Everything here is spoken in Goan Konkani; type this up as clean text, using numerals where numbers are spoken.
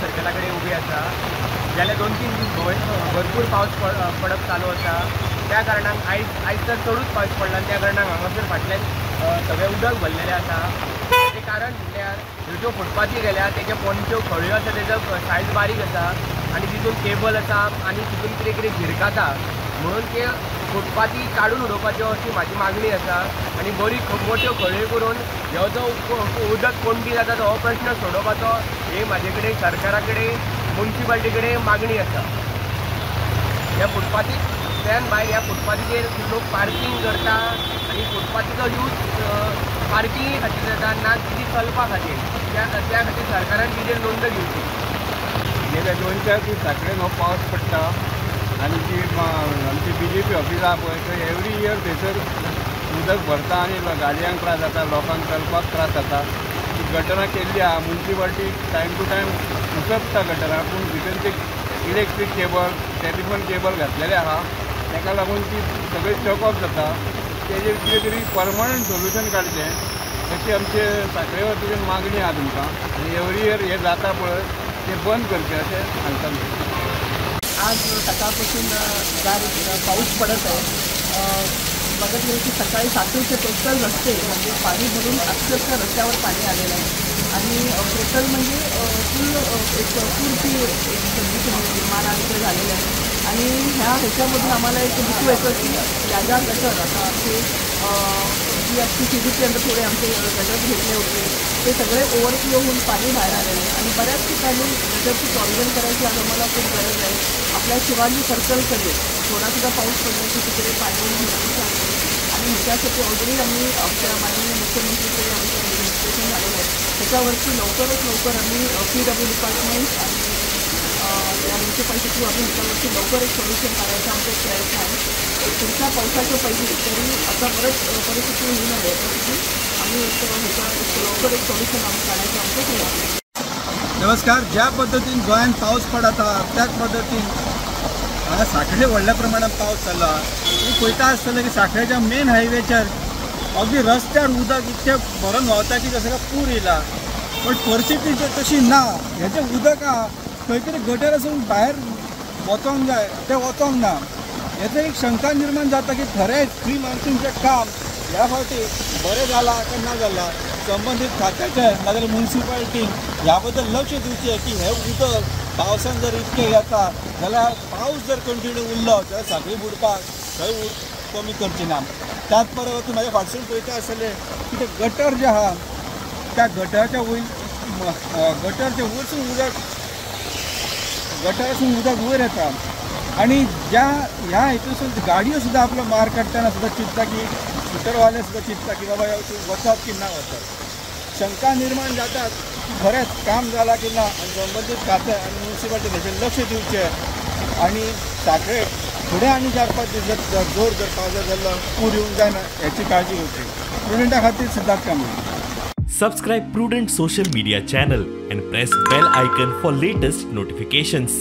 सर्कला कडेन उबी आसा. जाल्यार 2-3 दीस भरपूर पावस पडप चालू आसा. त्या कारणान आयज तर चडूच पावस पडला. त्या कारणान हांगासर फाटल्यान सगळें उदक भरलेलें आसा. तें कारण म्हणल्यार ह्यो ज्यो फुटपाथी गेल्या तेज्या पोंदच्यो खळयो आसा तेजो सायज बारीक आसा आनी तितून केबल आसा आनी तितून कितें कितें झिरकाता, म्हणून ते फुटपाथी काडून उडोवपाच्यो अशी म्हाजी मागणी आसा. आनी बरी मोट्यो खळयो करून ह्यो जो उदक कोंडी जाता तो हो प्रश्न सोडोवपाचो हे म्हाजे कडेन सरकारा कडेन मुन्सिपालिटी कडेन मागणी आसा. ह्या फुटपाथी त्यान भायर ह्या फुटपाथीचेर लोक पार्कींग करता आनी फुटपाथीचो यूज पार्किंगे खातीर जाता ना ती चलपा खातीर. त्या खातीर सरकारान तिजेर नोंद घेवची. गेल्या 2-4 दीस साकडेन हो पावस पडटा आनी ती आमची BJP office आहा पळय थंय एवरी इयर थंयसर उदक भरता आनी गाडयांक त्रास जाता, लोकांक चलपाक त्रास जाता. ती गटरां केल्ली आहा, मुन्सिपालिटी टायम टू टायम उसपता गटरां, पूण भितर ते इलेक्ट्रीक केबल टेलिफोन केबल घातलेले आहा ताका लागून ती सगळी चॉक ऑफ जाता. तेजेर कितें तरी परमनंट सोल्युशन काडचें अशी आमचे साखळे वतीन मागणी आहा तुमकां. आनी एवरी इयर हें जाता पळय तें बंद करचें अशें सांगता मी. आज सकाळपासून बारीक पाऊस पडत आहे. बघत गेलं की सकाळी साखळीचे टोटल रस्ते म्हणजे पाणी भरून अक्षरशः रस्त्यावर पाणी आलेलं आहे. आणि टोटल म्हणजे फुल एक पूरची एक कंडिशन निर्माण इकडे झालेलं आहे. आणि ह्याच्यामधून आम्हाला एक दिसू येतं की ज्या ज्या गटर आता आमचे जी आमची सी अंडर थोडे आमचे गटर घेतले होते ते सगळे ओव्हरफ्लो होऊन पाणी बाहेर आलेले आहे. आणि बऱ्याच ठिकाणी गटरची प्रॉव्हिजन करायची आज आम्हाला खूप गरज आहे. आपल्या शिवाजी सर्कलकडे थोडासुद्धा पाऊस पडला की तिकडे पाणी भरपूर झालं आणि ह्याच्यासाठी ऑलरेडी आम्ही आमच्या माननीय मुख्यमंत्रीकडे आमचं डिस्कशन झालेलं आहे. त्याच्यावरती लवकरच लवकर आम्ही PW department आणि या म्युन्सिपाल्टी थ्रू आम्ही ह्याच्यावरती लवकर एक सोल्युशन काढायचा आमचा एक प्रयत्न आहे. पुढच्या पावसाच्या पहिली तरी आता परत परिस्थिती होऊ नये याच्यासाठी आम्ही एक ह्याचा लवकर एक सोल्युशन आम्ही काढायचा आमचा प्रयत्न आहे. नमस्कार. ज्या पद्दतीन गोंयांत पावस पडत आहा त्याच पद्दतीन हांगा साखळे व्हडल्या प्रमाणात पावस जालो. तुमी पळयता आसतलें की साखळेच्या मेन हायवेचेर अगदी रस्त्यार उदक इतकें भरून व्हांवता की जसो काय पूर येयला, पण परिस्थिती तशी ना. हेजें उदक आहा खंय तरी गटर आसून भायर वचोंक जाय, तें वचोंक ना. हेचो एक शंका निर्माण जाता की खरेंच प्री मान्सूनचें काम ह्या फावटी बरें जालां काय ना जालां. संबंदीत खात्याचें नाजाल्यार मुन्सिपालिटीन ह्या बद्दल लक्ष दिवचें की हें उदक पावसान जर इतकें येता जाल्यार पावस जर कंटिन्यू उरलो जाल्यार साखळी बुडपाक थंय कमी करची ना. त्याच बरोबर तूं म्हाज्या फाटसून पळयता आसतलें की तें गटर जें आहा त्या गटराच्या वयर गटरचें वयरसून उदक गटरासून उदक वयर येता आनी ज्या ह्या हितून गाडयो सुद्दां आपलो मार काडटना सुद्दां चिंतता की स्कुटरवाले सुद्दां चिंतता की बाबा वचप की ना वचप. शंका निर्माण जातात की खरेंच काम जालां की ना. आनी संबंदीत खातें आनी मुन्सिपालिटी हेचेर लक्ष दिवचें आनी साखळे फुडें आनी 4-5 दीस जर जोर जर पावस जालो पूर येवंक जायना हेची काळजी घेवची. प्रुडंटा खातीर Siddharth Kamble. Subscribe Prudent social media channel and press bell icon for latest notifications.